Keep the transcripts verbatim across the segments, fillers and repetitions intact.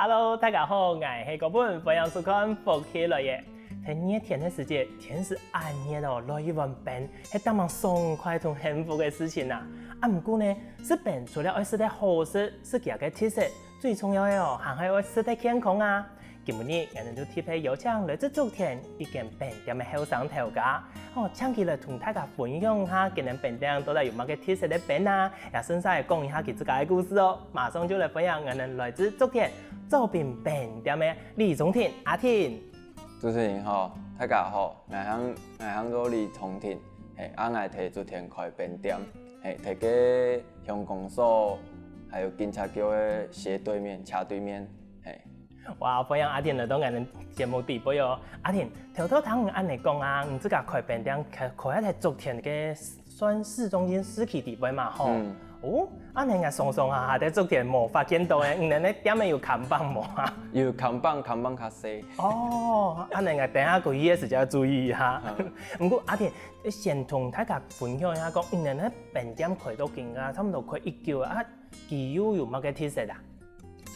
Hello，大家好，𠊎係國本，歡迎收看《福氣來了》。在熱天个時節，天時恁熱哦，來一碗冰，係當麼爽快同幸福个事情啊！啊，毋過呢，食冰除了愛食得好食，食佢个特色，最重要个哦，還係愛食得健康啊！今晡日，𠊎等就特別邀請來自竹田一間冰店个後生頭家，哦，請佢來同大家分享一下，今年冰店到底有麼个特色个冰啊，也順續講一下佢自家个故事哦。馬上就來歡迎𠊎等來自竹田左平冰店个 李宗廷阿廷。主持人好，大家好，𠊎喊𠊎喊做李宗廷，係，啊𠊎在竹田開冰店，係，在該鄉公所還有警察局个斜對面、斜對面，係。哇，歡迎阿廷來到𠊎等節目底背哦。阿廷，頭頭聽你恁仔講啊，你自家開冰店開開在竹田个 算市中心市區底背嘛吼。嗯。哦，恁仔𠊎常常啊，還在竹田無發現到欸，你等个店仔有看板無啊？有看板，看板較細。哦，恁仔𠊎等下過去个時節愛注意一下。嗯。毋過阿廷，先同大家分享一下，講你等个冰店開到今啊，差毋多開幾久啊？佢又有麼个特色啊？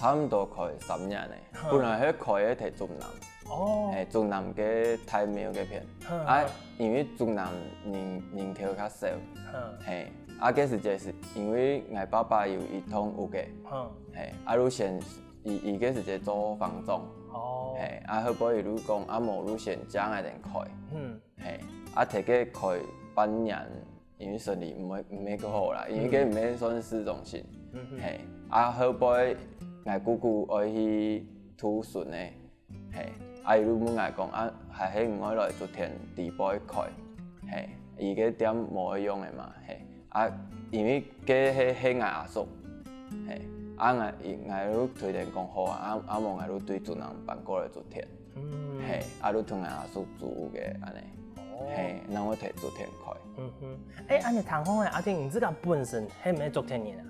差毋多開三年咧，本來係開个在竹南。 哦。係，竹南个大廟該片。啊因為竹南人人口較少，係，啊該時節係因為𠊎爸爸有一棟屋仔，係，啊就先佢佢該時節做房仲，哦，係，啊後背佢就講啊無就先借𠊎等開，係，啊在該開半年， 因為生理毋會毋會較好啦，因為該毋係算市中心，係，啊後背𠊎姑姑愛去渡孫仔，係，啊佢就問𠊎講啊，還係毋愛來竹田底背開，係，佢个店無愛用个嘛，係，啊因為該係係𠊎阿叔，係，啊𠊎𠊎就推薦講好啊，啊啊無𠊎就對竹南搬過來竹田。 係，啊就同𠊎阿叔租个恁仔，係，然後在竹田開。嗯哼，欸，恁仔聽講欸，阿廷你自家本身係毋係竹田人啊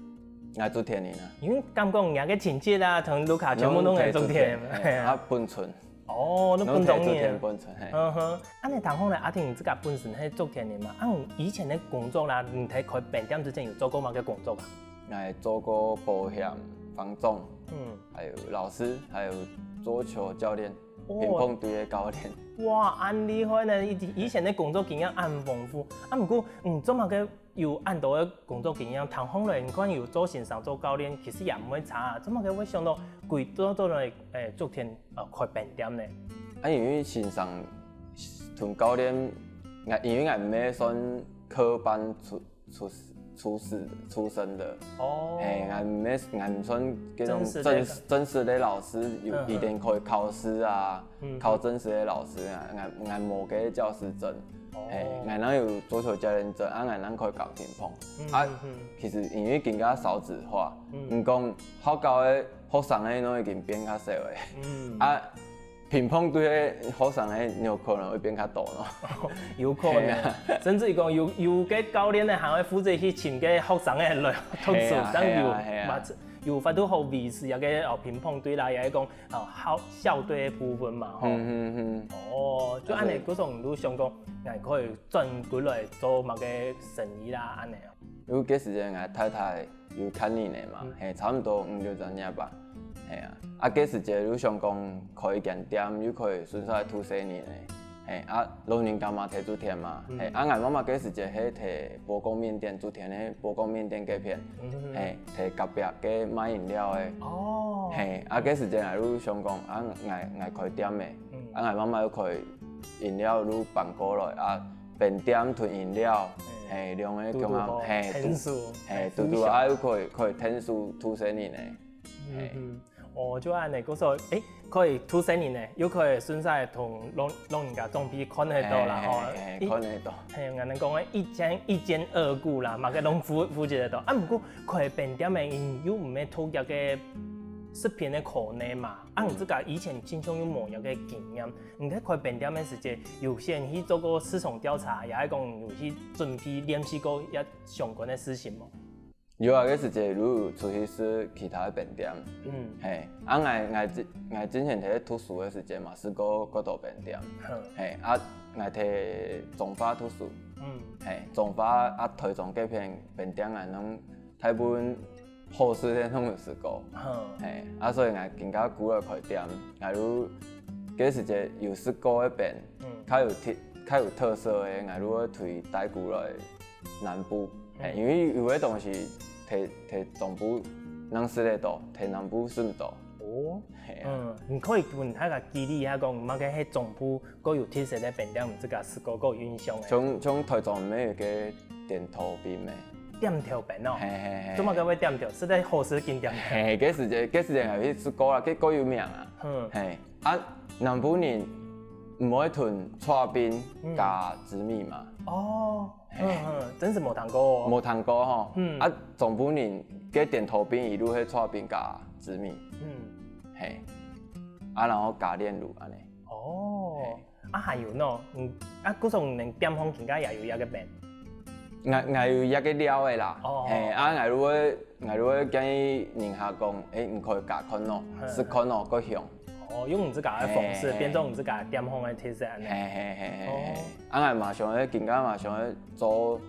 ？𠊎竹田人啊。因為感覺你个親戚啊，同屋下全部都係竹田，係啊。啊本村。哦，你本村人。竹田本村，係。嗯哼，恁仔聽講咧，阿廷你自家本身係竹田人嘛，啊你以前个工作啦，你在開冰店之前有做過麼个工作啊？𠊎做過保險、房仲，嗯，還有老師，還有桌球教練。 乒乓隊个教練。哇，恁厲害呢！以以前个工作經驗恁豐富。啊毋過，嗯，做麼个有恁多个工作經驗，聽講咧，你看有做先生、做教練，其實也毋會差啊。做麼个會想到歸做做來，欸，竹田呃開冰店呢？啊因為先生同教練，𠊎因為𠊎毋係算科班出 出出師出身的。哦，係，𠊎毋係𠊎毋算該種正正式个老師，有一定可以考試啊，考正式个老師啊，𠊎𠊎無該教師證，係，𠊎正有桌球教練證，啊𠊎正可以教乒乓。啊其實因為今下少子化，毋講學校个學生仔都已經變較少咧，啊 乒乓隊个學生仔有可能會變較多咯。有可能，甚至於講有有个教練呢，還會負責去尋个學生仔來讀書，但有嘛有法度好維持這个哦乒乓隊啦，也係講哦校校隊个部分嘛吼。嗯嗯嗯。哦，就恁仔，故所你就想講，𠊎可以轉過來做麼个生意啦，恁仔哦。 因為該時節𠊎太太有較年輕嘛，係，差毋多五六十歲吧，係啊。啊該時節就想講開一間店，又可以順續渡細人仔，係啊，老人家嘛在竹田嘛，係啊，𠊎媽媽該時節係在波公麵店，竹田个波公麵店該片，係，在隔壁个賣飲料个，哦，係啊，該時節𠊎就想講啊，𠊎𠊎開店仔，啊𠊎媽媽又開飲料就搬過來啊。 冰店同飲料，係，兩个共下，係，係，堵堵啊又可以可以𢯭手渡細人仔，係。哦，就恁仔，故所，欸，可以渡細人仔，又可以順續同老老人家長輩看得到啦，吼，係，看得到。係，𠊎等講个一兼一兼二顧啦，麼个都負負責得到。啊毋過開冰店仔，又毋係讀這个食品个科系嘛，啊你自家以前親像又無這个經驗， 你在開冰店个時節，有先去做過市場調查，也係講有去準備練習過這相關个事情無？有啊，該時節就有出去食其他个冰店。嗯，係，啊𠊎𠊎之𠊎之前在讀書个時節嘛，食過幾多冰店。係，啊𠊎在彰化讀書。嗯，係，彰化啊台中該片冰店啊，攏大部分好食个攏有食過。哼，嘿，啊，所以𠊎今下過來開店，𠊎就該時節有食過个餅，嗯較有特較有特色个，𠊎就會推帶過來南部。嘿，因為有个東西在在中部正食得到，在南部食毋到。哦，嘿啊，嗯，你可以分大家舉例一下，講麼个係中部較有特色个餅店，你自家食過較有印象个。像像台中乜有个甜桃冰咩？店頭餅哦，嘿嘿嘿，做麼个會店頭？實在好食緊店頭。嘿，該時節該時節𠊎去食過啦，該較有名啊。嗯，嘿，啊，南部人毋會同搓冰加紫米嘛？哦，嗯嗯，真是無聽過哦。無聽過吼。嗯啊，中部人个甜桃冰一路係搓冰加紫米，嗯，嘿，啊，然後加煉乳安尼。哦，啊還有喏，嗯，啊，故所你店方今下也有一个餅， 𠊎𠊎有一个料个啦，哦嘿，啊，𠊎就會𠊎就會建議人客講，誒，你可以加看咯，嗯試看咯，較香。哦，用你自家个方式嘿變做你自家个店方个特色安尼。嘿嘿嘿嘿嘿哦，啊，𠊎嘛想要，今下嘛想要做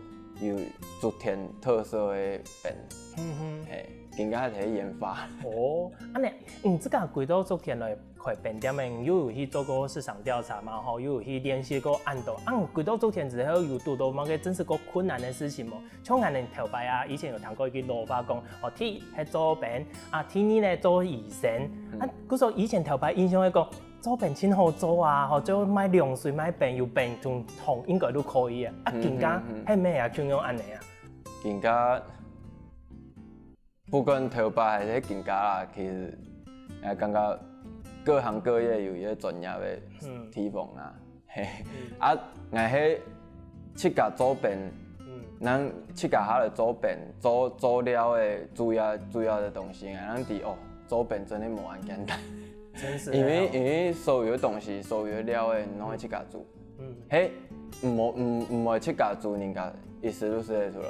有竹田特色个餅，嗯嘿，今下還在研發。哼，哦，安尼，你自家歸到竹田來開餅店个，你又有去做過市場調查嘛，吼，又有去練習過恁多，啊，你歸到竹田之後有堵到麼个真實較困難个事情無？ 像𠊎等頭擺啊，以前有聽過一句老話講，哦，第一係做餅，啊，第二呢做醫生。啊，故所以前頭擺印象會講，做餅真好做啊，吼，就賣涼水、賣餅，有餅同糖應該都可以啊。啊，嗯今下嗯嗯係毋係也共樣安尼啊？今下不管頭擺還係今下啦，其實，誒，感覺各行各業有一個專業的嗯地方啊。嘿，啊，𠊎係自家做餅，嗯，咱自家下來做餅，做做料个主要主要的東西，𠊎咱知哦，做餅真的無恁簡單。真是的哦。因為因為所有的東西，所有的料个，攏愛自家煮。嗯嘿，毋好毋毋會自家煮，人家一時就食得出來。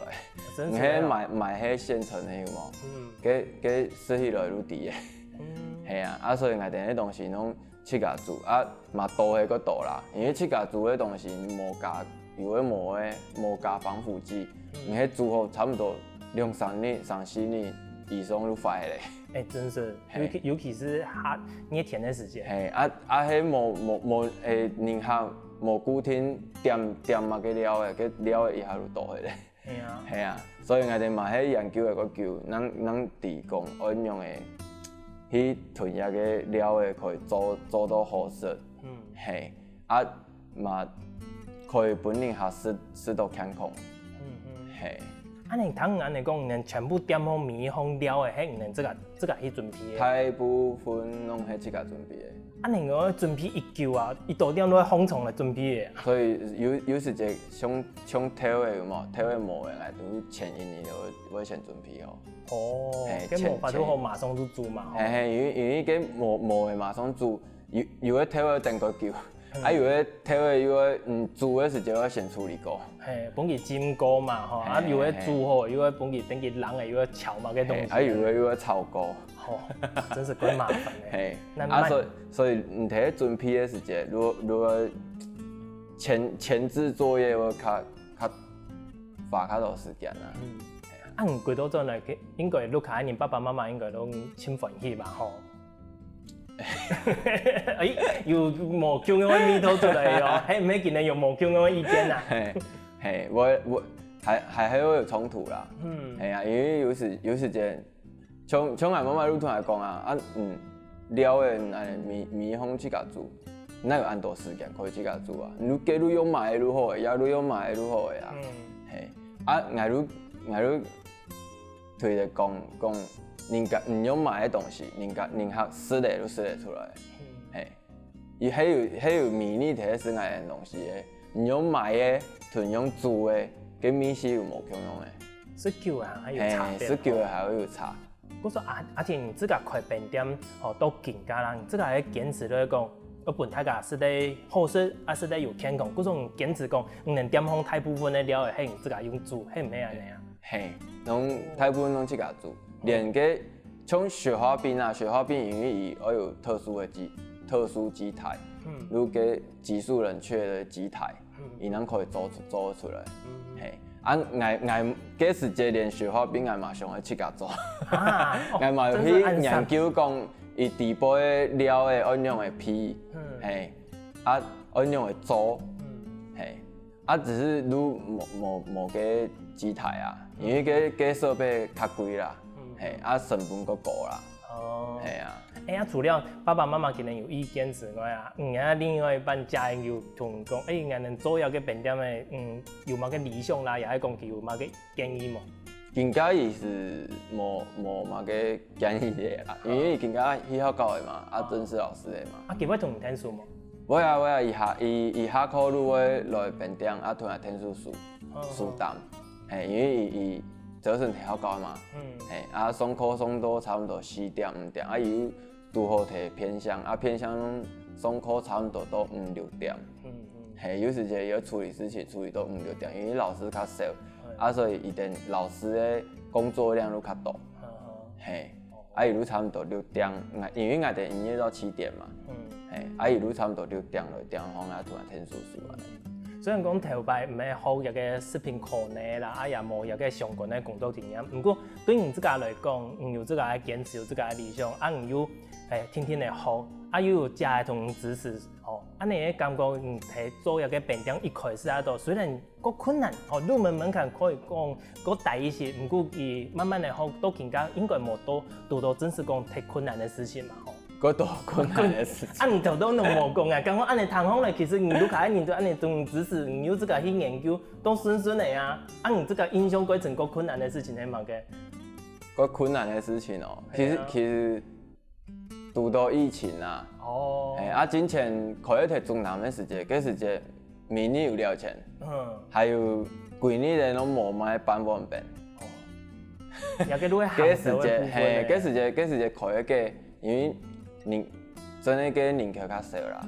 真是的哦。你係買買係現成的有無？嗯該該食起來就知个。嗯嘿啊，啊所以𠊎等个東西攏自家煮，啊嘛多个較多啦，因為自家煮个東西無加有个無个無加防腐劑，你係煮好差不多兩三日、三四日以上就壞咧。哎，真是，嘿尤其尤其是下熱天的時間。嘿，啊啊，迄無無無，誒，人客無固定點點麼个料个，个料个一下就多个咧。係啊，係啊，所以𠊎兜嘛係研究个个久，能能提供恁樣个，去同一个料个可以做做到好食，嗯嘿，啊嘛可以分人客食食到健康，嗯嗯。嘿。啊，你聽人安尼講，你全部店方每一項料个，係你自家自家去準備个。大部分攏係自家準備个。啊，你个準備已久啊，一到店都係紅蟲來準備个。所以有有時節像像豆个有無？豆个無个，來都前一日就會會先準備好。哦嘿，跟無法度好馬上就煮嘛，吼嘿。嘿，因為因為个無無个馬上煮，有有个豆个等較久，啊有个豆个又會嗯煮个時節要先處理過。嘿，分佢浸過嘛，吼，啊，嘿又會煮好，又會分佢等佢冷个，又會炒嘛，个東嘿，西。啊有个又會炒過。吼，真是夠麻煩个。嘿，那慢啊所以所以你在準備个時節，如果如果前前置作業會較較花較多時間啊。嗯，啊，你歸到轉來，應該屋下人爸爸媽媽應該都真歡喜吧，吼。哎，有無共樣个味道出來哦？嘿，毋係今日有無共樣个意見啊？嘿嘿，我我還還還會有衝突啦。嗯哎呀，因為有時有時間，像像𠊎媽媽就同𠊎講啊，啊嗯，料个哎米米烘自家煮，哪有恁多時間可以自家煮啊？你該你用買个就好个，也你用買个就好个啊。嗯嘿，啊，𠊎就𠊎就推著講講，人家你用買个東西，人家人客食个就食得出來。嗯，嘿，佢還有還有米粒，這係𠊎个東西个，你用買个同用煮个，个味緒有無共樣个。十九啊，還有差嘿，別。十九个還會有差。故所阿阿婷，你自家開餅店，吼，到今下啦，你自家个堅持就係講，要分大家食得好食，啊，食得有健康。故所你堅持講，你等店方大部分个料个，係你自家用煮，係毋係安尼啊？嘿，攏大部分攏自家煮，連个像雪花冰啊，雪花冰因為佢愛有特殊个機特殊機台，嗯如个急速冷卻个機台，嗯佢能可以做出做出來。嗯嘿，啊，𠊎𠊎該時節連雪花冰𠊎嘛想愛自家做，啊，𠊎嘛有去研究講，佢底背个料仔愛仰仔配，嗯，嘿，啊，愛仰仔做，嗯，嘿，啊，只是都無無無个機台啊，因為該該設備較貴啦，嗯，嘿，啊，成本較高啦，哦，嘿啊。 哎呀，除了爸爸媽媽今日有意見之外啊，嗯，啊，另外一半家人有同你講，哎，𠊎等做這个冰店个，嗯，有麼个理想啦，也係講佢有麼个建議無？今家佢係無無麼个建議个啦，因為今家去學校个嘛，啊，正式老師个嘛。啊，佢會同你聽書無？會啊會啊，佢下佢佢下課就會來冰店啊，同𠊎聽書書書單，嘿，因為佢佢早晨去學校嘛，嗯，嘿，啊，上課上到差不多四點五點，啊，佢又 堵好提偏鄉，啊，偏鄉上課差不多到五六點。嗯嗯。嘿，有時節要處理事情，處理到五六點，因為老師較少，啊，所以佢等老師个工作量就較多。嘿，啊，一路差不多六點，𠊎因為𠊎等營業到七點嘛，嘿，啊，一路差不多六點來點，然後啊，突然天叔叔啊。雖然講頭擺毋係學這个食品科系啦，啊，也無這个相關个工作經驗，毋過對你自家來講，你有自家个堅持，有自家个理想，啊，你又 哎，天天來學，啊又有姐仔同你支持，哦，恁呢个感覺，你在做這个冰店一開始啊，都雖然較困難，哦，入門門檻可以講較低一些，毋過佢慢慢來學，到今下應該無到堵到真實講忒困難个事情嘛，吼。較多困難个事情。啊，你頭頭都無講啊，感覺恁呢聽好了，其實你都可以，你都恁呢同你支持，你又自家去研究，都順順个啊。啊，你自家印象最深較困難个事情係麼个？較困難个事情哦，其實其實 堵到疫情啊。哦。哎，啊，之前開一垤竹南个時節，該時節每日有了錢，嗯，還有幾日个攏無賣半碗冰。哦，也个都係該時節，嘿，該時節，該時節開一个，因為人真个个人口較少啦，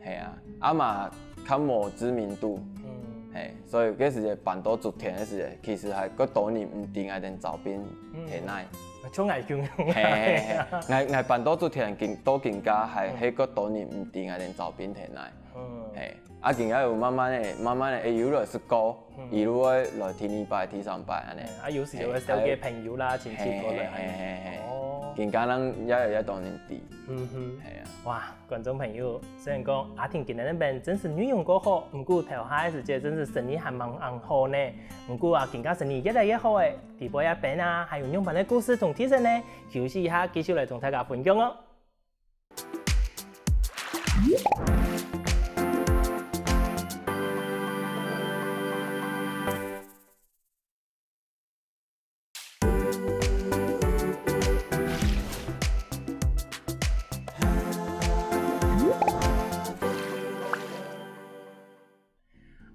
嘿，啊嘛較無知名度，嗯，嘿，所以該時節搬到竹田个時節，其實還較多人毋知𠊎等招兵在哪。 像𠊎共樣。嘿嘿嘿，𠊎𠊎搬到竹田今到今下還係較多人毋知𠊎等招兵在哪。嘿，啊今下有慢慢个、慢慢个會有來識講，一路會來第二擺、第三擺恁呢。啊有時會紹介朋友啦、親戚過來。嘿嘿嘿嘿，哦，今下人也有也當然知。嗯哼，係啊。哇！ 觀眾朋友，雖然講阿婷今日个冰真實內容較好，毋過頭下个時節真實生理還吂恁好呢。毋過啊，今下生理越來越好了，底背个冰啊，還有仰般个故事同特色呢？休息一下，繼續來同大家分享哦。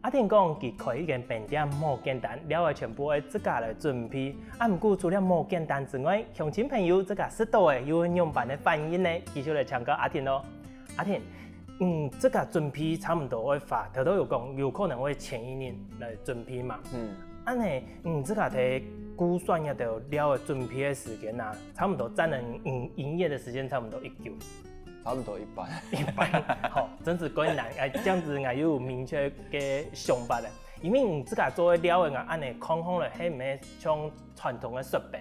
阿婷講，佢開一間冰店無簡單，料仔全部愛自家來準備。啊毋過除了無簡單之外，鄉親朋友自家食著仔又仰般个反應呢？繼續來請教阿婷囉。阿婷， 嗯，這个準備差毋多會花，頭頭有講有可能會前一日來準備嘛。嗯。恁呢，嗯，這个在估算這兜料个準備个時間啊，差毋多佔了你營業个時間差毋多幾久？差毋多一半。一半，好，真是較難。哎，恁樣𠊎又有明確个想法了。因為你這个做个料个啊，恁呢看起來係毋係像傳統个雪冰？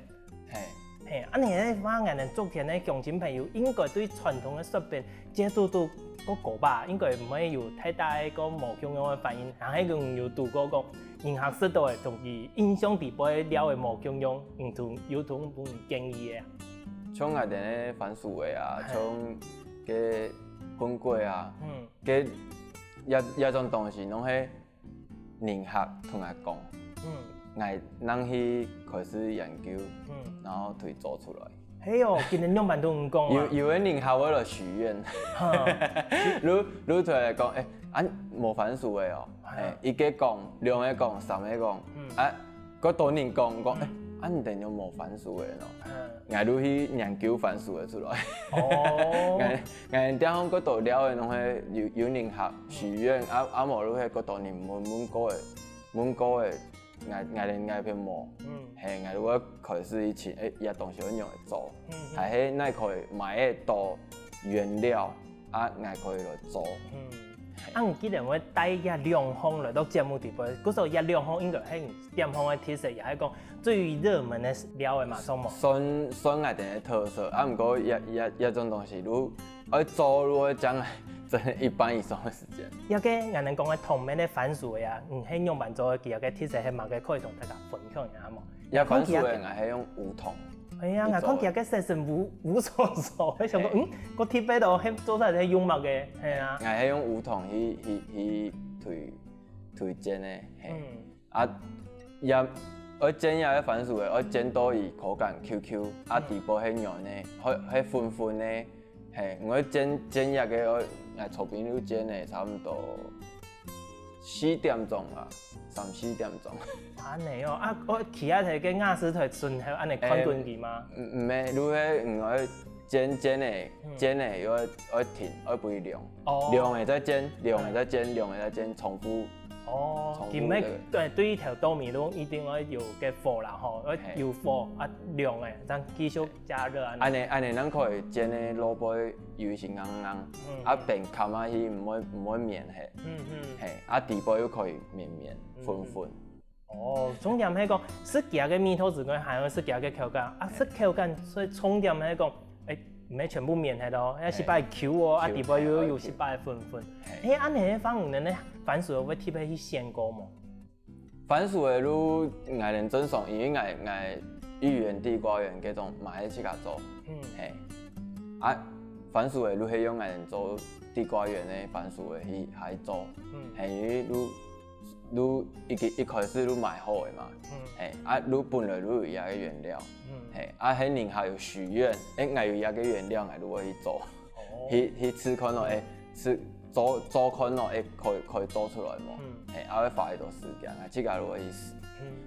嘿。嘿，恁呢个話，𠊎等竹田个鄉親朋友應該對傳統个雪冰接受度較高吧，應該毋會有太大个無共樣个反應。然後還有堵過講，人客食著个同佢印象底背个料个無共樣，有同有同分建議个啊。像𠊎等个番薯仔啊，像个粉粿啊，嗯，个這這種東西攏係 人客同𠊎講，嗯，𠊎正去開始研究，嗯，然後推做出來。係哦，今日仰般同你講啊？有有个人客會來許願，哈，就就同𠊎講，欸，啊無番薯仔哦，欸，一个講，兩个講，三个講，嗯，啊，較多人講講，欸，啊你等有無番薯仔哦？嗯，𠊎就去研究番薯仔出來。哦，𠊎𠊎店項較多料个攏係有有人客許願，啊啊無就係較多人問問過个。 問過个，𠊎𠊎連𠊎片無，嗯，嘿，𠊎就會開始去尋，欸，這東西愛仰仔做，嗯，嗯，還係哪可以買得到原料，啊，𠊎可以來做。嗯，嘿，啊，你既然會帶這兩項來到節目底背，故所這兩項應該係店方个特色，也係講最熱門个料个嘛，算無？算算𠊎兜个特色，啊，毋過這這這種東西，如愛做，如愛將來，真个一半以上个時間。這个𠊎兜講个湯麵个番薯个啊，嗯，係仰般做个？佢个特色係麼个？可以同大家分享一下無？這番薯个𠊎係用烏糖。哎呀，𠊎看佢个色色烏烏索索，𠊎想講，嗯，个特別哦，係做出來係用麼个？係啊。𠊎係用烏糖去去去推推薦个，係。嗯。啊，也愛煎這个番薯个，愛煎到佢口感Q Q，啊，底背係軟个，係係粉粉个，係，𠊎煎煎這个愛，𠊎坐冰爐煎个，差毋多四點鐘啊，三四點鐘。恁仔哦，啊，𠊎企在該个瓦斯台脣頭恁仔看緊佢嗎？毋毋係，就係𠊎煎煎个，煎个又愛愛停，愛分佢涼，哦，涼个再煎，涼个再煎，涼个再煎，重複。哦，重複个。佢毋係對對一條稻米路一定愛有个火啦吼，愛有火啊，涼个，正繼續加熱啊。恁仔恁仔，正可以煎个落背有一息硬硬，啊，邊崁下去毋會毋會綿忒。嗯嗯。係，啊，底背又可以綿綿粉粉。哦，重點係講食佢个味道之外，還有食佢个口感啊，食口感，所以重點係講，欸，毋係全部綿忒哦，愛食飽Q哦，啊，底背又有食飽粉粉。係，恁仔个話，你兜个番薯會特別去選過無？ 番薯个就𠊎兜正常，因為𠊎𠊎芋圓、地瓜圓該種嘛係自家做，係。啊，番薯个就係用𠊎兜做地瓜圓个番薯个去下去做，係，因為就就一一開始就買好个嘛，係，啊，就本來就有這个原料，係，啊，係人客有許願，欸，𠊎有這个原料，𠊎就會去做。 去去試看咯，欸，試做做看咯，欸，可以可以做出來無？係，啊，愛花幾多時間啊？自家就會去試。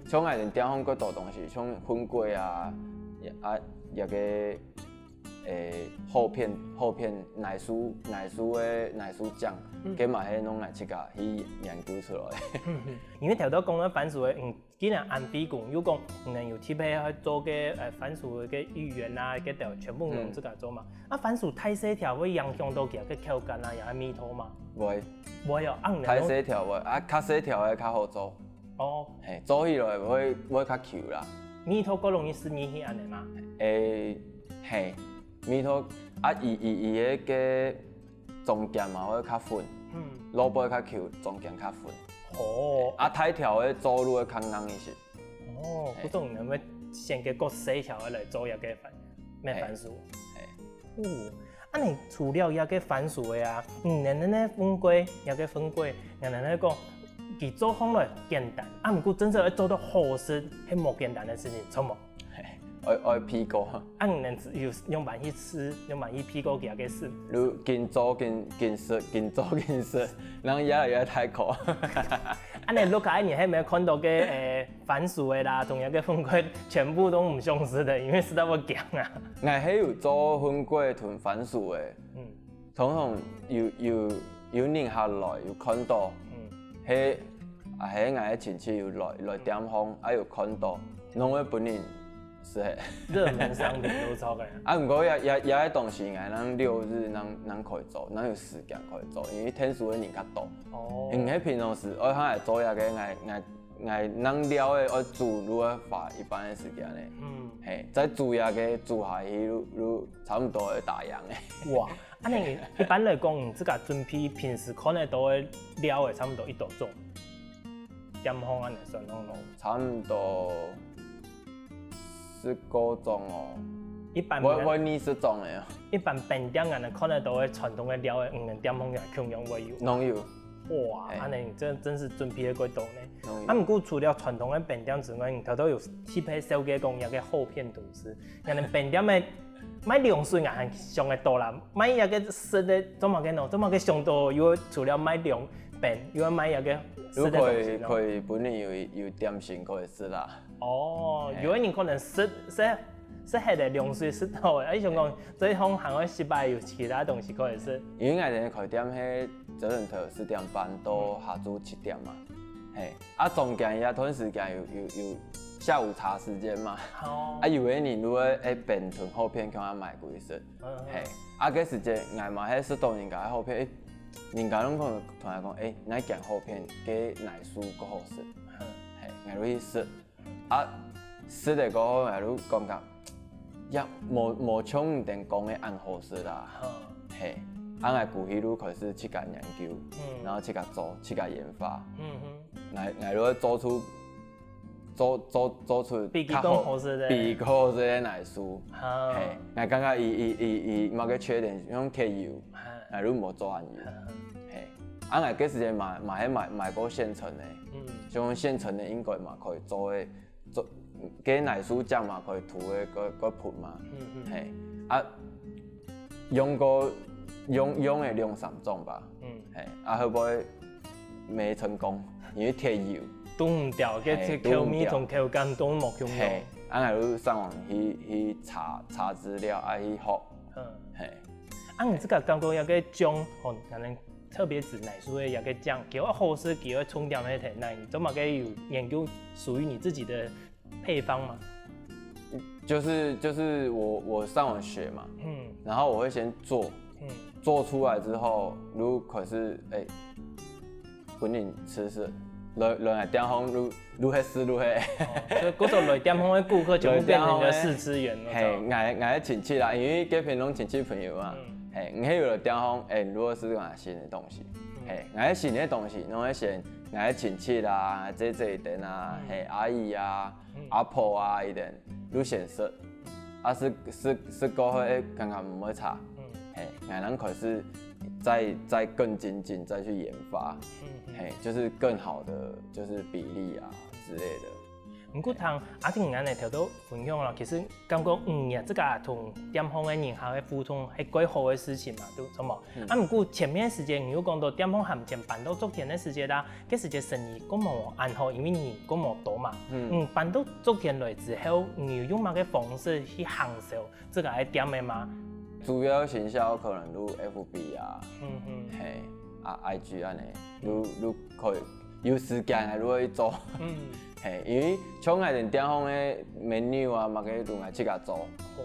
像𠊎兜店項幾多東西，像粉粿啊，啊，這个欸，厚片厚片奶酥奶酥个奶酥醬，該嘛係攏𠊎自家去研究出來。因為頭先講个番薯个，嗯， 既然恁費工，又講你兜有特別愛做个呃番薯个芋圓啊，該兜全部攏自家做嘛。啊，番薯大細條會影響到佢个口感啊，也係味道嘛？會。會哦，恁仔大細條會，啊較細條个較好做。哦。係，做起來會會較Q啦。味道較容易食入去恁仔嘛？欸，係，味道啊，佢佢佢个个中間嘛會較粉，落背較Q，中間較粉。哦。啊，大條个做就會較硬一息。 哦，故所你兜會選个較細條个來做這个番粄番薯。係。哦，恁仔除了這个番薯个啊，你兜个粉粿，這个粉粿，𠊎兜講佢做項來簡單，啊毋過真正愛做到好食，係無簡單个事情，著無？愛愛鼻過。啊你兜有仰般去試，仰般去鼻過佢个食？就緊做緊緊食，緊做緊食，然後越來越大口。恁仔，路口你係毋係看到个欸？ 番薯个啦，同這个粉粿全部都毋想食个，因為食到會驚啊。𠊎係有做粉粿同番薯个，通常有有有人客來有看到，係啊係𠊎个親戚有來來店項，啊有看到，攏會分人食忒。熱門商品都超過。啊，毋過這這這个東西，𠊎等六日正正可以做，正有時間可以做，因為天數个人較多。哦，因為平常時愛下來做這个，𠊎𠊎 𠊎等料仔愛煮就愛花一半个時間呢。嗯，係，再煮這个煮下去就就差毋多會打烊个。哇，恁仔一般來講，你自家準備平時看得到个料仔差毋多幾多種？店項恁仔算項囉。差毋多十過種哦。一般會會二十種个哦。一般本店恁仔看得到个傳統个料仔，你兜店項也共樣會有。攏有。 哇，恁仔你真真係準備个幾多呢？啊，毋過除了傳統个本店之外，你頭頭有特別紹介講這个厚片吐司，𠊎等本店个賣涼水𠊎還想得到啦，賣這个食个做麼个呢？做麼个想到又除了賣涼粉，又愛賣這个食个東西呢？可以分你有有點心可以食啦。 哦，有个人可能食食食忒个涼水食透个，啊，想講這項還愛食飽有其他東西可以食。因為𠊎等个開店係朝晨頭十點半到下晝七點嘛，係，啊，中間這段時間有有有下午茶時間嘛，啊，有个人就會欸，便同厚片共下買過去食，係，啊，該時節𠊎嘛係食到人家个厚片，欸，人家攏講同𠊎講，欸，哪間好片，該哪一手較好食。嘿，𠊎就去食。啊，食了過後，𠊎就感覺，也無，無像你等講个恁好食啦。嘿，啊，𠊎過去就開始自家研究，然後自家做，自家研發。嗯哼。𠊎，𠊎就會做出，做，做，做出比佢較好，更好食个。比佢好食个哪一手。啊。嘿，𠊎感覺佢，佢，佢，佢麼个缺點，像忒油，啊。𠊎就無做恁油。啊。嘿，啊，𠊎該時節買，買，買，買過現成个，嗯。像現成个應該嘛可以做个，做，該哪一手醬嘛可以塗个，該，該盆嘛。嗯，嗯。嘿，啊，用過，用，用个兩三種吧。嗯。嘿，啊，會不會沒成功？因為忒油。堵毋著，該，嘿，該口味同口感都無共樣。堵毋著。嘿，啊，𠊎就上網去，去查，查資料，啊，去學。嗯。嘿。啊，你自家感覺這个醬，吼，可能特別指哪一手个這个醬，佢會好食，佢會重點个在哪？你做麼个有研究屬於你自己的配方嗎？就是，就是我，我上網學嘛，嗯。然後我會先做，嗯。做出來之後，如果是，欸，分人試試，來，來店項，如，如何試如何。哦，所以故所來店項个顧客全部變成一個試吃員了，嘿，這樣。𠊎，𠊎个親戚啦，因為該片攏親戚朋友嘛，嗯。嘿，你係有來店項，欸，如果係講新个東西，嗯。嘿，𠊎个新个東西，攏會先，𠊎个親戚啦，姐姐等啊，嗯。嘿，阿姨啊， 嗯。阿婆啊，佢等就先食。啊，食，食，食過後，欸，感覺毋會差。嗯。嘿，𠊎等開始再，再更精進，再去研發。嗯，嗯。嘿，就是更好的，就是比例啊之類的。毋過聽阿婷恁樣頭先分享啦，其實感覺，嗯，你自家同店項个人客个互動係蓋好个事情嘛，對，著無？嗯。啊，毋過前面時節，你有講到店項還吂搬到竹田个時節啦， 該時節生意較無恁好，因為人較無多嘛。嗯。嗯，搬到竹田來之後，你有用麼个方式去行銷自家个店个嗎？主要行銷可能就F B啊，嗯哼。嘿，啊，I G恁樣，就，就可以有時間个就會做。嗯。嘿，因為像𠊎等店項个menu啊，麼个就𠊎自家做。哦。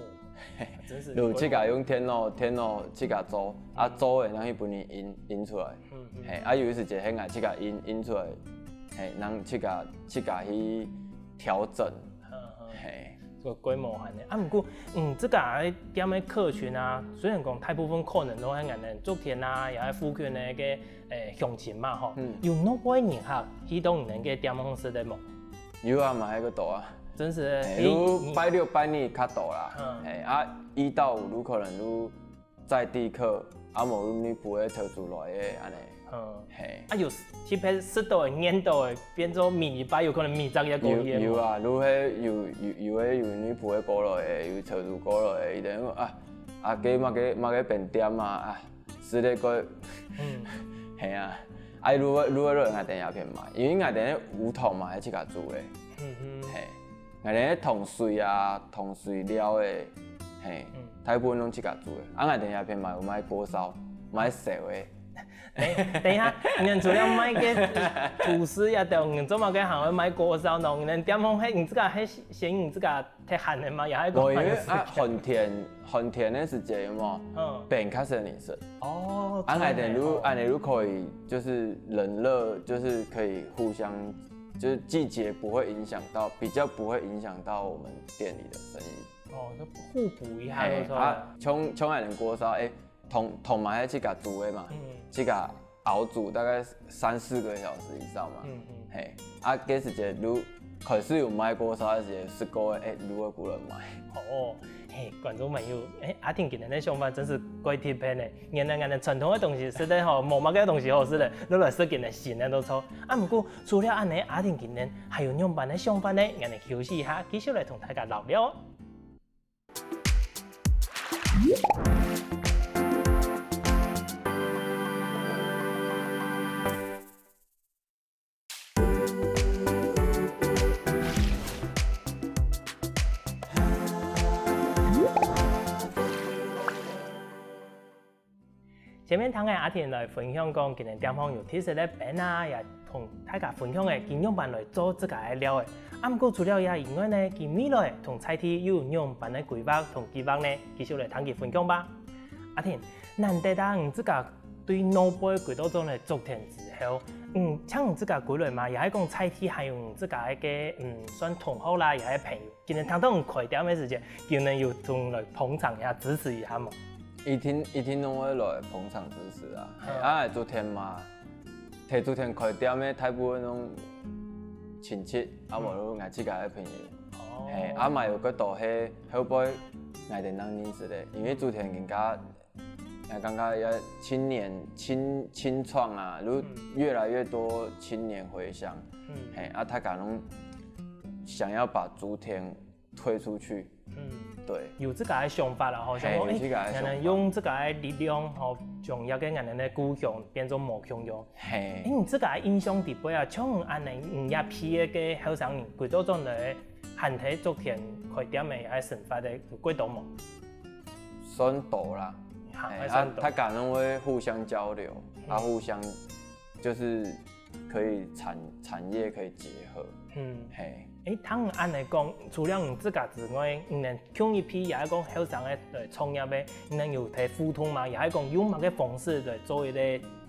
就自家用電腦，電腦自家做，啊，做个然後去分人印，印出來。嗯，嗯。嘿，啊，有一時節係𠊎自家印，印出來，嘿，然後自家，自家去調整。嗯，嗯。嘿。這个規模還呢。啊，毋過，嗯，自家个店个客群啊，雖然講大部分可能都係𠊎等竹田啊，也係附近个該，欸，鄉親嘛，吼，嗯。有哪位人客去到你等个店項食个無？ 有啊，嘛係較多啊。真係，嘿，嘿，你，你就拜六拜日較多啦。嗯。嘿，啊，一到五就可能就在地客，啊，無就內埔个頭出來个恁樣。嗯。嘿。啊，有特別食到个、研到个，變做每禮拜有可能每隻月過去个無？有，有啊，就係有，有，有个有內埔个過來个，有頭出過來个，佢等啊，啊，該麼个，麼个分店啊，啊， 之類个。嗯。嘿啊，啊，如果，如果落𠊎等這片賣，因為𠊎等个烏糖嘛係自家煮个。嗯哼。嘿，𠊎等个糖水啊、糖水料个，嘿，嗯。大部分攏自家煮个。啊，𠊎等這片賣有賣鍋燒，賣燒个。等，等一下，你等除了賣該吐司啊，等，你做麼个還會賣鍋燒呢？你等店項係你自家係先你自家 忒閒个嘛，也係講無，因為啊，寒天，寒天个時節有無？嗯。變較少人食。哦，啊，𠊎等就，著呢。恁樣就可以，就是冷熱，就是可以互相，就是季節不會影響到，比較不會影響到我們店裡的生意。哦，就互補一下，嘿，就著了。啊，像，像𠊎等鍋燒，欸，糖，糖嘛係自家煮个嘛，嗯。自家 熬煮大概三四個小時以上嘛。嗯，嗯。嘿，啊，該時節就開始有賣鍋燒个時節，食過个，欸，就會過來買。哦，嘿，觀眾朋友，欸，阿婷今日个想法真係蓋特別呢。原來𠊎等傳統个東西食得好，無麼个東西好食了，就來食今日新个都著。啊，毋過除了恁樣，阿婷今日還有仰般个想法呢？𠊎等休息一下，繼續來同大家嘮嘮哦。 前面聽个阿婷來分享講，今日店項有特色个冰啊，也同大家分享个佢仰般來做自家个料个。啊，毋過除了這以外呢，佢未來同在地又有仰般个規劃同計劃呢？繼續來聽佢分享吧。阿婷，難得啊，你自家對老輩幾多種个竹田之後，嗯，像你自家歸來嘛，也係講在地還有你自家个，嗯，算同學啦，也係朋友，今日聽到你開店个時間，有人有同你來捧場一下、支持一下無？一定一定都會來捧場支持啊。係，啊，竹田嘛，在竹田開店个大部分都親戚，啊，無就自家个朋友。哦，係，啊，嘛有个都係後背𠊎等人認識个，因為竹田更加，呃，剛剛也青年青青創啊，就越來越多青年回鄉，嗯，係，啊，大家都想要把竹田推出去。嗯，對，有自家个想法啦，吼，想講，欸，可能用自家个力量，吼，將這个𠊎等个故鄉變做無共樣。係，欸，你自家个印象底背啊，像恁樣，你這批个後生人，歸到轉來，還在竹田開店个，還生活个，有幾多無？算多啦，啊，大家都會互相交流，啊，互相就是 可以產產業可以結合。嗯，係。欸，聽恁樣講，除了你自家之外，你等共一批也係講後生个來創業个，你等有在互動嘛？也係講用麼个方式來做一個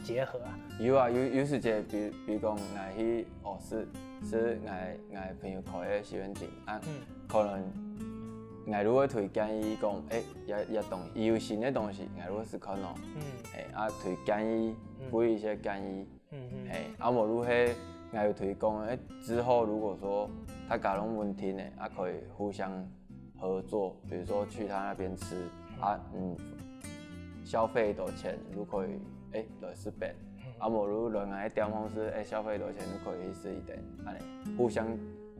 結合啊？有啊，有有時節，比比如講，𠊎去哦，係係𠊎𠊎朋友開个西門町啊，可能𠊎就會推建議講，欸，這這東西有新个東西，𠊎就會試看哦，嗯，欸，啊推建議，分一些建議。 嗯嗯，係，啊無就係𠊎有推廣，欸，之後如果說大家都穩定个，啊可以互相合作，比如說去他那邊吃，啊嗯，消費多少錢就可以，欸，來食飯，啊無就來𠊎店方式，欸，消費多少錢就可以食一點，恁樣互相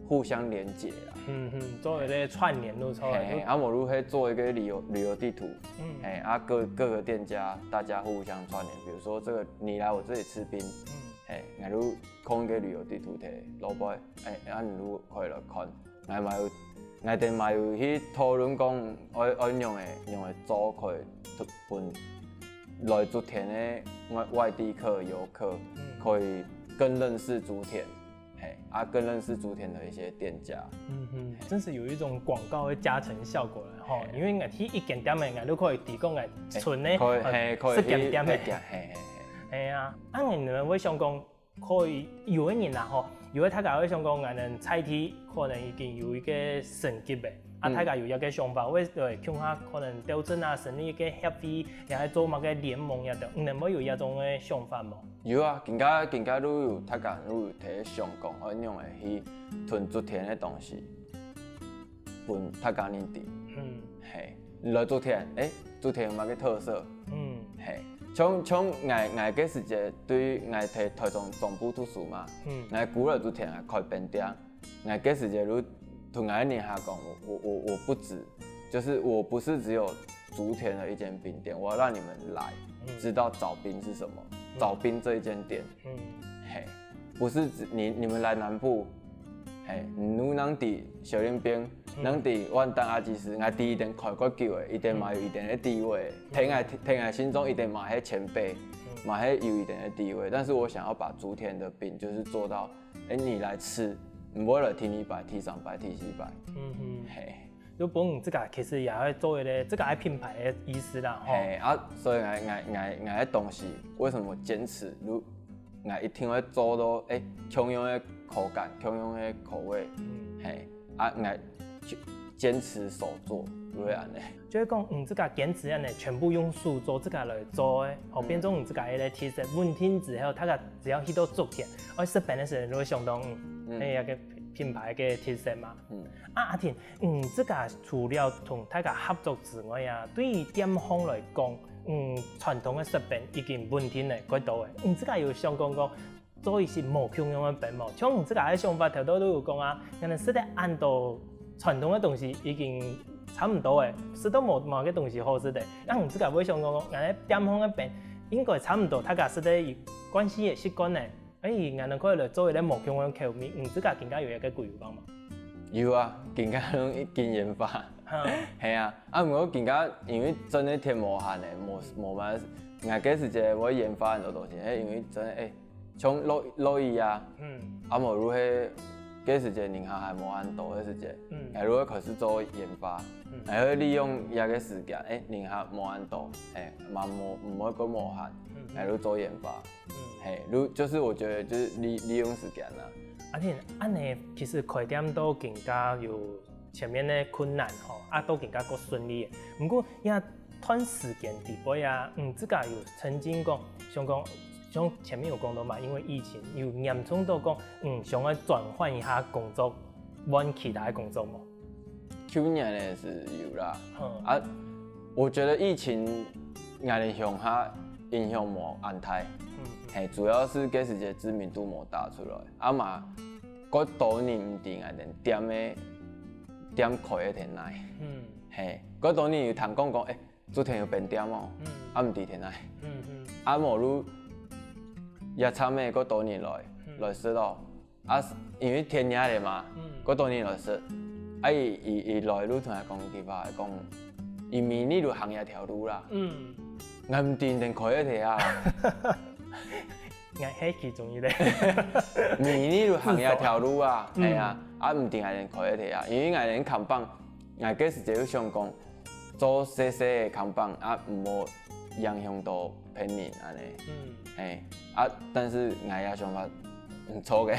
互相連結啦。嗯嗯，做一個串聯，沒錯。係，啊無就係做一個旅遊旅遊地圖，嗯，係，啊各各個店家大家互相串聯，比如說這個你來我這裡吃冰，嗯，係，𠊎就空一個旅遊地圖給老闆，欸，啊你就可以來看。𠊎嘛有，𠊎等嘛有去討論講愛愛仰仔仰仔做可以分來竹田个外外地客、遊客，可以更認識竹田。 係，啊更認識竹田的一些店家。嗯哼，真是有一種廣告的加成效果了吼，因為𠊎去一間店仔，𠊎就可以提供𠊎村个，可以，係，可以，十間店仔，係係係。係啊，啊你們會想講，可以有个人啊吼，有个大家會想講，𠊎等在地可能已經有一個成績了，啊大家有一個想法，會對共下可能調整啊，成立一個協會，也係做麼个聯盟也得，你們會有這種个想法無？ 有啊，今下今下都有，大家都有在想講愛仰仔去同竹田个東西，分大家認知。嗯，係，來竹田，欸，竹田有麼个特色？嗯，係，像像𠊎𠊎該時節對𠊎在台中中部讀書嘛，嗯，𠊎姑來竹田啊開冰店， 𠊎該時節就同𠊎个人客講，我我我我不止，就是我不是只有竹田的一間冰店，我要讓你們來知道早冰是什麼，早冰這一間店，嗯，係，不是只你你們來南部，係，你若知小林冰，若知萬丹阿基師，𠊎知佢等開過久了，佢等嘛有佢等个地位，在𠊎在𠊎心中佢等嘛係前輩，嘛係有佢等个地位，但是我想要把竹田的冰就是做到 欸，你來試，毋會來第二擺、第三擺、第四擺。嗯哼，係，就分你自家其實也愛做一個自家个品牌个意思啦，吼。係啊，所以𠊎𠊎𠊎𠊎个東西為什麼堅持，就𠊎一定會做到欸共樣个口感、共樣个口味，係啊，𠊎堅堅持手做，就會恁仔。 就係講，你自家堅持恁仔，全部用手做自家來做个，吼，變成你自家个特色。穩定之後，大家只要去到竹田，愛食冰个時候，就會想到，嗯，該个品牌个特色嘛。嗯，啊阿婷，你自家除了同大家合作之外啊，對於店方來講，嗯，傳統个食冰已經穩定了，幾多了。你自家有想講講， 做一些無共樣个冰無？像你自家个想法，頭頭都有講啊，𠊎等食得恁多傳統个東西已經差毋多了，食到無麼个東西好食了。該你自家會想講講，𠊎等店方个冰應該差毋多，大家食得慣勢个習慣了，欸，𠊎等可以來做一個無共樣个口味，你自家今下有一個規劃無？有啊，今下都已經研發。係啊，啊毋過今下因為真个忒無閒了，無無麼，𠊎該時節會研發恁多東西，係因為真个欸 像落落雨啊，啊無就係該時節人客還無恁多个時節，嗯，𠊎就會開始做研發，嗯，𠊎會利用這個時間，誒，人客無恁多，誒，嘛無毋會過無閒，嗯，𠊎就做研發，嗯，嘿，就就是我覺得就是利利用時間啦。啊，恁樣其實開店都更加有前面个困難吼，啊，都更加過順利。毋過，也 段時間底背啊，嗯，自家有曾經講，想講，像前面有講到嘛，因為疫情有嚴重到講，嗯，想要轉換一下工作，換其他个工作無？舊年个係有啦，嗯，啊，我覺得疫情，𠊎等鄉下影響無恁大，嗯，嘿，主要係該時節知名度無打出來，啊嘛，過多人毋知𠊎等店个店開个天哪，嗯，嘿，過多人有聽講講，誒， 昨天有分店哦，嗯，啊毋知天哪，嗯嗯，啊無就夜餐个過多人來，嗯，來食咯，啊因為天熱了嘛，嗯，過多人來食，啊佢佢佢來就同𠊎講一句話，講，佢明年就行這條路啦，嗯，𠊎毋知等開个天啊，𠊎係其中一個，明年就行這條路啊，嗯，係啊，啊毋知𠊎等開个天啊，因為𠊎等看板，𠊎該時節就想講， 做細細个看板啊，毋好影響到別人恁呢。嗯，嘿，啊，但是𠊎个想法毋錯个。誒，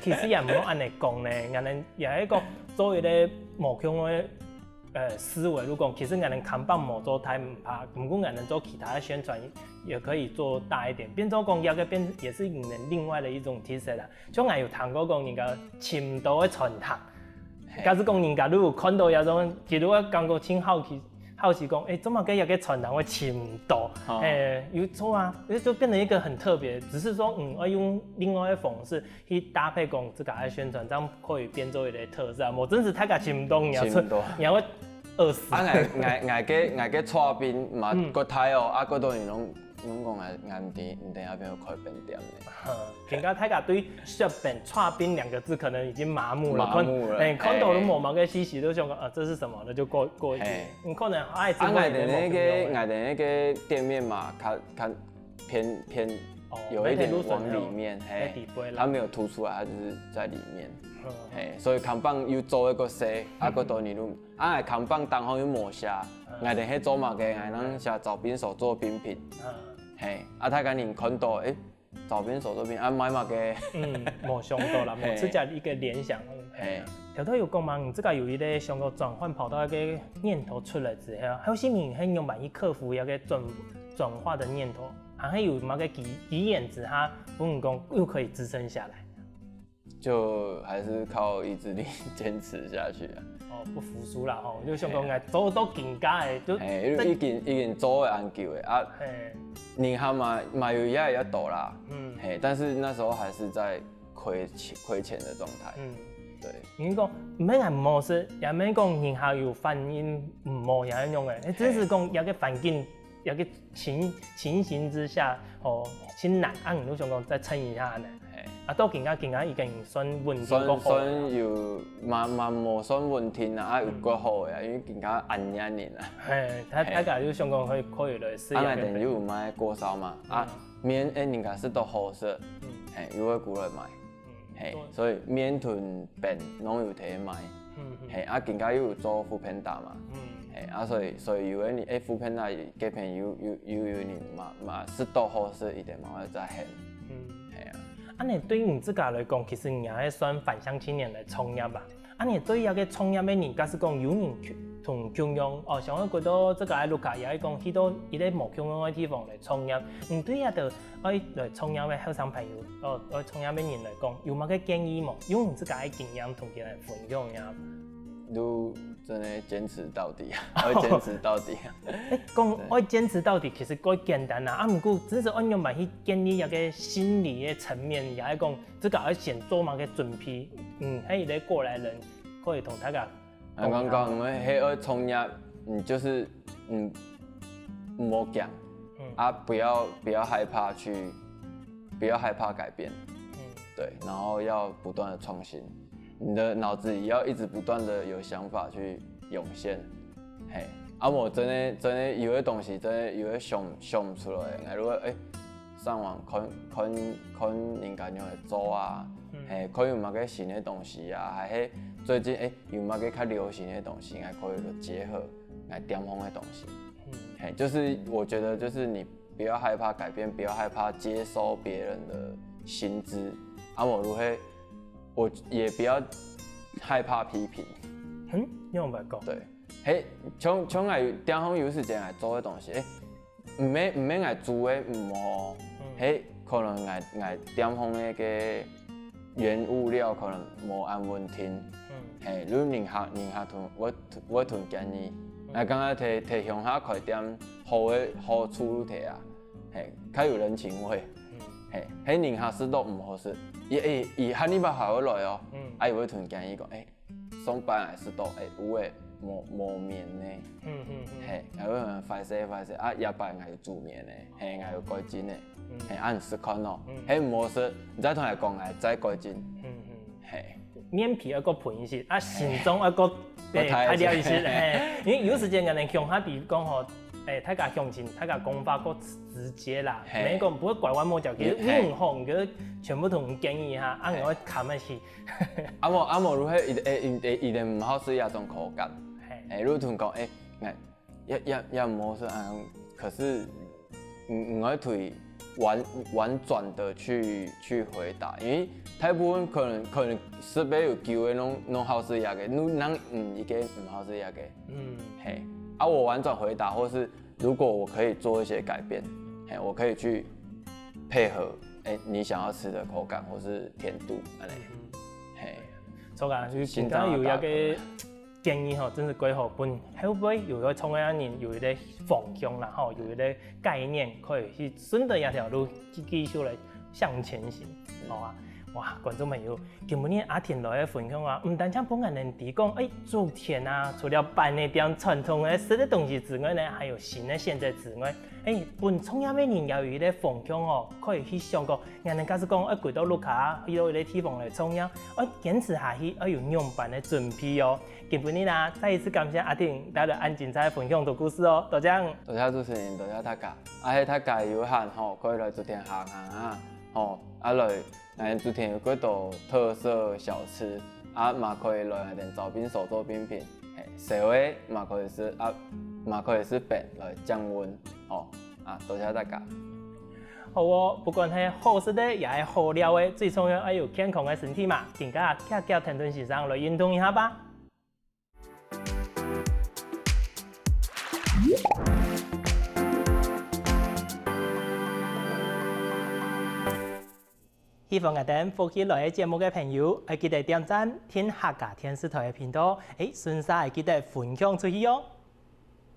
其實也毋好恁呢講呢，𠊎等也係講做一個無共个呃思維，就講其實𠊎等看板無做大毋怕，毋過𠊎等做其他个宣傳也可以做大一點，變做講這個變也是𠊎等另外的一種特色啦。 像𠊎有聽過講人家尋到个餐廳，假使講人家如果看到這種，其實𠊎感覺盡好奇，好奇講，誒，做麼个這個餐廳會尋到？誒，有錯啊，就變成一個很特別，只是說，嗯，要用另外一個方式去搭配講這個个宣傳，這樣可以變做一個特色啊。無真實大家尋到，你要尋到，你要會餓死。啊，𠊎𠊎𠊎个𠊎个菜品嘛，嗯，過大哦，啊，過多人攏 攏講𠊎𠊎毋知，毋知該片有開分店呢。更加大家對雪餅、刨冰兩個字可能已經麻木了，麻木了，看，哎，看到都無麼个信息，都想講，啊，這是什麼？那就過過一句。嘿。你可能哎，啊，𠊎等那個，𠊎等那個店面嘛，較較偏偏有一點往裡面，嘿，它沒有突出來，它就是在裡面，嘿，所以看板又做一個細，啊，過多人就 啊，看板頂項又無寫，𠊎等係做麼个，𠊎等寫找兵手做冰品。嘿，啊，大家人看到，誒，找兵手做冰，啊，賣麼个？嗯，無想到啦，無直接一個聯想。嘿。頭頭有講嘛，你自家有一個想要轉換跑道一個念頭出來之後，還有啥物係仰般去克服這個轉轉化的念頭，還係有麼个機機緣之下，分你講又可以支撐下來？ 就還是靠意志力堅持下去啊。哦，不服輸啦吼，就想講，哎，做到更加的，就，嘿，因為已經已經做了恁久了啊，嘿，人客嘛嘛有越來越多啦，嗯，嘿，但是那時候還是在虧錢虧錢的狀態，嗯，對，你講毋係恁模式，也毋係講人客有反應毋好也恁樣誒，只是講這個環境 這個情情形之下，吼，盡難，啊，你就想講再撐一下呢。嘿。啊，到今下今下已經算穩定過好了。算算有嘛嘛無算穩定啊，啊，有過好个啊，因為今下恁樣人啊。嘿，大大家就想講可以可以來試一下。啊，𠊎等又有賣鍋燒嘛，啊，麵誒，人家食到好食，嘿，又會過來買。 嘿，所以麵同餅攏有在賣。嘿，啊，今下又有做foodpanda嘛。嘿，啊，所以所以有个人，誒，foodpanda个朋友有有有人嘛嘛食到好食，一定嘛會再喊。嘿啊。啊，你對你自家來講，其實你也算返鄉青年來創業吧？啊，你對這個創業个人，假使講有人同共樣，哦，想要過到這個愛路卡，也係講去到一個無共樣个地方來創業，你對這個 愛來創業个後生朋友，哦，愛創業个人來講，有麼个建議無？用你自家个經驗同佢等分享一下。就真的堅持到底啊，愛堅持到底啊。誒，講愛堅持到底，其實蓋簡單啊。啊，毋過只是愛仰般去建立一個心理个層面，也係講自家愛先做麼个準備，嗯，還有一個過來人可以同大家 啊，剛剛我們黑二創業，嗯，就是嗯，莫講，啊，不要不要害怕去，不要害怕改变，对，然后要不断的创新，你的脑子里要一直不断的有想法去涌现，嘿，啊，我真的真的有些东西真的有些想想不出来，如果哎，上网看看看人家用来做啊，嘿，看有麼个新个東西啊，還係最近，欸，有麼个較流行个東西，𠊎可以結合𠊎店方个東西。嘿，就是我覺得就是你不要害怕改變，不要害怕接收別人的薪資，啊，無就係，我也不要害怕批評。嗯，你有沒有講？對，嘿，像像𠊎店方有時間來做个東西，欸，毋係毋係𠊎煮个毋好，係可能𠊎𠊎店方个个原物料可能無恁穩定，係，如果人客人客同會會同建議，𠊎感覺提提鄉下開店好个好處就係啊，係，較有人情味，係，係人客食到毋好食，佢佢佢下禮拜還會來哦，啊佢會同建議講，欸。 上擺係食到欸有个無無麵呢，係，𠊎會講壞勢壞勢啊，這擺𠊎有煮麵呢，係，𠊎有改進呢，係，啊你食看哦，係毋好食，你再同𠊎講，𠊎再改進，係。面皮愛過分一息，啊心中愛過對開了一息，係，因為有時間可能鄉下比如講吼，欸大家鄉親，大家講話過直接啦，免講毋會拐彎抹角，其實毋好，佢全部同建議哈，啊𠊎會看一息。 啊無啊無就係一一一一定毋好食這種口感。欸，如同講欸，欸，也也也毋好食啊，可是你你會對婉婉轉的去去回答，因為大部分可能可能食比較久个攏攏好食這个，你人嗯一个毋好食這个。嗯，係，啊我婉轉回答，或是如果我可以做一些改變，欸，我可以去配合欸你想要吃的口感或是甜度，恁仔。 嘿，著啊，就今天有一个建議吼，真是幾好，分後背有个創業人有一个方向啦吼，有一个概念，可以去順著這條路去繼續來向前行，好啊。哇，觀眾朋友，今晡日阿婷來个分享啊，毋單淨分𠊎等知講，欸，竹田啊，除了板仔店傳統个食个東西之外呢，還有新个選擇之外，欸，分創業个人也有一个方向哦，可以去想講， 𠊎等假使講愛歸到屋下，去到一个地方來創業，愛堅持下去，愛有仰般个準備哦。今晡日啊，再一次感謝阿婷帶來恁精彩个分享同故事哦，多謝。多謝主持人，多謝大家。啊係大家有閒吼，可以來竹田行行啊，吼，啊來，𠊎竹田有幾多特色小吃，啊嘛可以來𠊎等招聘手做冰品，係，燒个嘛可以食，啊嘛可以食冰來降溫，吼，啊多謝大家。 好哦，不管係好食个也係好尞个，最重要愛有健康个身體嘛。今下遽遽跈等先生來運動一下吧。喜歡𠊎等福氣來个節目个朋友，愛記得點讚、訂客家電視台个頻道，欸，順續愛記得分享出去哦。